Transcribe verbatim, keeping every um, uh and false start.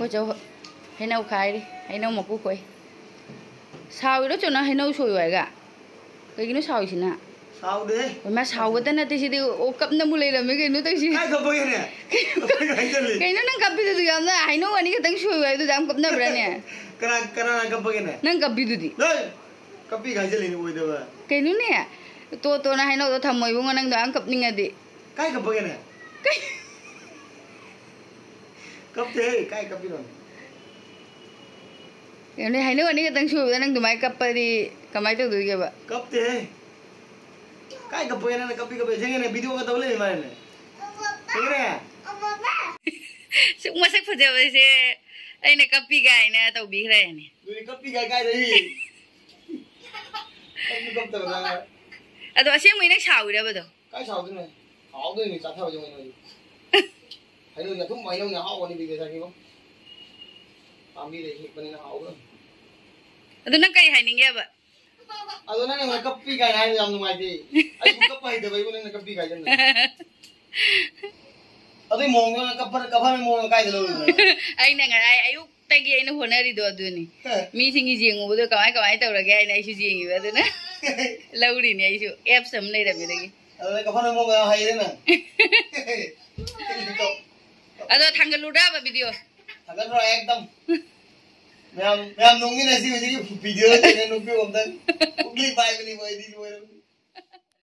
ꯑꯩꯈꯣꯏ ꯆꯧ ꯍꯩꯅꯧ ꯈꯥꯏꯔꯤ, ꯍꯩꯅꯧ ꯃꯀꯨ ꯈꯣꯏ꯫ ꯁꯥꯎꯔꯤꯔꯣ ꯆꯣ ꯅꯪ ꯍꯩꯅꯧ ꯁꯣꯏꯌꯨ ꯍꯥꯏꯒ? ꯀꯩꯒꯤꯅꯣ ꯁꯥꯎꯔꯤꯁꯤꯅ? ꯁꯥꯎꯗꯦꯍꯦ꯫ ꯍꯣꯏ, ꯃꯥ ꯁꯥꯎꯕꯇ ꯅꯠꯇꯦ ꯁꯤꯗꯤ, ꯑꯣ, ꯀꯞꯅꯕꯨ ꯂꯩꯔꯝꯃꯦ ꯀꯩꯅꯣ ꯇꯧꯔꯤꯁꯤ꯫ ꯀꯥꯏ ꯀꯞꯄꯒꯦꯅꯦ? ꯀꯩꯅꯣ? ꯀꯞꯄꯒ ꯍꯥꯏꯖꯜꯂꯤ꯫ ꯀꯩꯅꯣ ꯅꯪ ꯀꯞꯄꯤꯗꯨꯗꯤ? ꯌꯥꯝꯅ ꯍꯩꯅꯧ ꯑꯅꯤ ꯈꯛꯇꯪ ꯁꯣꯏꯌꯨ ꯍꯥꯏꯗꯨꯗ ꯌꯥꯝ ꯀꯞꯅꯕ꯭ꯔꯥꯅꯦ? ꯀꯅꯥ, ꯀꯅꯥꯅ ꯀꯞꯄꯒꯦꯅꯦ? ꯅꯪ ꯀꯞꯄꯤꯗꯨꯗꯤ꯫ ꯅꯣꯏ! ꯀꯞꯄꯤ ꯍꯥꯏꯖꯜꯂꯤꯅꯦ ꯑꯣꯏꯗꯕ꯫ ꯀꯩꯅꯣꯅꯦ? ꯇꯣ, ꯇꯣꯅ ꯍꯩꯅꯧꯗꯣ ꯊꯝꯃꯣ ꯏꯕꯨꯡꯉꯣ, ꯅꯪꯗꯣ ꯌꯥꯝ ꯀꯞꯅꯤꯡꯉꯗꯤ꯫ ꯀꯥꯏ ꯀꯞꯄꯒꯦꯅꯦ? ꯀꯩ- ꯀꯞꯇꯦꯍꯦ, ꯀꯥꯏ ꯀꯞꯄꯤꯅꯣ? ꯀꯩꯅꯣꯅꯦ, ꯍꯩꯅꯧ ꯑꯅꯤ ꯈꯛꯇꯪ ꯁꯣꯏꯕꯗ ꯅꯪ ꯑꯗꯨꯃꯥꯏꯅ ꯀꯞꯄꯗꯤ ꯀꯃꯥꯏꯅ ꯇꯧꯗꯣꯏꯒꯦꯕ? ꯀꯞꯇꯦꯍꯦ꯫ ꯀꯥꯏ ꯀꯞꯄꯒꯦ ꯅꯪꯅ ꯀꯞꯄꯤ ꯀꯞꯄꯤ? ꯌꯦꯡꯉꯦꯅꯦ, ꯚꯤꯗꯤꯑꯣꯒ ꯇꯧ ꯂꯩꯔꯤ ꯃꯥꯜꯂꯦꯅꯦ꯫ ꯌꯦꯡꯉꯦꯅꯦ꯫ ꯁꯨꯛ ꯃꯁꯛ ꯐꯖꯕꯁꯦ ꯑꯩꯅ ꯀꯞꯄꯤ ꯀꯥꯏꯅ ꯇꯧꯕꯤꯈ꯭ꯔꯦꯅꯦ꯫ ꯑꯗꯨꯗꯤ ꯀꯞꯄꯤ ꯀꯥꯏ ꯀꯥꯏꯗꯒꯤ? ꯀꯞꯁꯨ ꯀꯞꯇꯕ ꯅꯪꯅ꯫ ꯑꯗꯣ ꯑꯁꯦꯡꯕꯩ ꯅꯪ ꯁꯥꯎꯔꯤꯔꯕꯗꯣ? ꯀꯥꯏ ꯁꯥꯎꯗꯣꯏꯅꯣ? ꯍꯥꯎꯗꯣꯏꯅꯦ, ꯆꯥꯊꯕ ꯌꯦꯡꯉꯣ ꯅꯣꯏ꯫ ꯍꯩꯅꯧꯁꯦ ꯑꯊꯨꯝꯕ ꯍꯩꯅꯧꯅꯦ, ꯑꯍꯥꯎꯕꯅꯤ ꯕꯤꯕꯦ ꯆꯥꯈꯤꯕ꯫ ꯄꯥꯝꯕꯤꯗꯩ ꯍꯦꯛꯄꯅꯤꯅ ꯍꯥꯎꯗꯣꯏꯅꯤ꯫ ꯑꯗꯣ ꯅꯪ ꯀꯩ ꯍꯥꯏꯅꯤꯡꯒꯦꯕ? ꯑꯗꯣ ꯅꯪꯅ ꯉꯁꯥꯏ ꯀꯞꯄꯤ ꯀꯥꯏꯅ ꯍꯥꯏꯕꯗꯣ ꯌꯥꯝ ꯅꯨꯡꯉꯥꯏꯇꯦ꯫ ꯑꯩꯕꯨ ꯀꯞꯄ ꯍꯩꯇꯕ ꯑꯩꯕꯨ ꯅꯪꯅ ꯀꯞꯄꯤ ꯀꯥꯏꯅ꯫ ꯑꯗꯨꯏ ꯃꯑꯣꯡꯗꯣ ꯅꯪ ꯀꯞꯐ-, ꯀꯞꯐꯝꯒꯤ ꯃꯑꯣꯡꯗꯣ ꯀꯥꯏꯗ ꯂꯧꯔꯨꯏꯅꯣ? ꯑꯩꯅ ꯉꯔꯥꯡ ꯑꯌꯨꯛꯇꯒꯤ ꯑꯩꯅ ꯍꯣꯠꯅꯔꯤꯗꯣ ꯑꯗꯨꯅꯤ꯫ ꯍꯦ꯫ ꯃꯤꯁꯤꯡꯒꯤ ꯌꯦꯡꯉꯨꯕꯗꯣ ꯀꯃꯥꯏ ꯀꯃꯥꯏ ꯇꯧꯔꯒꯦ ꯍꯥꯏꯅ ꯑꯩꯁꯨ ꯌꯦꯡꯉꯤꯕ ꯑꯗꯨꯅ꯫ ꯂꯧꯔꯤꯅꯤ ꯑꯩꯁꯨ꯫ ꯑꯦꯞꯁ ꯑꯃ ꯂꯩꯔꯝꯃꯦ ꯑꯗꯒꯤ꯫ ꯑꯗꯨꯗ ꯀꯞꯐꯝꯒꯤ ꯃꯑꯣꯡꯗꯣ ꯌꯥꯝ ꯍꯩꯔꯦ ꯅꯪ꯫ ꯑꯗꯣ ꯊꯥꯡꯒꯠꯂꯨꯔꯕ ꯚꯤꯗꯤꯑꯣ? ꯊꯥꯡꯒꯠꯂꯣ ꯑꯦꯛꯗꯝ꯫ ꯃꯌꯥꯝ, ꯃꯌꯥꯝ ꯅꯣꯛꯃꯤꯟꯅꯁꯤ ꯍꯧꯖꯤꯛꯀꯤ ꯚꯤꯗꯤꯑꯣꯁꯤꯗ ꯅꯣꯛꯄꯤꯌꯨ ꯑꯝꯇꯪ꯫ ꯄꯨꯛꯂꯤ ꯄꯥꯏꯕꯅꯤꯀꯣ ꯑꯩꯗꯤ ꯂꯣꯏꯔꯕꯅꯤ꯫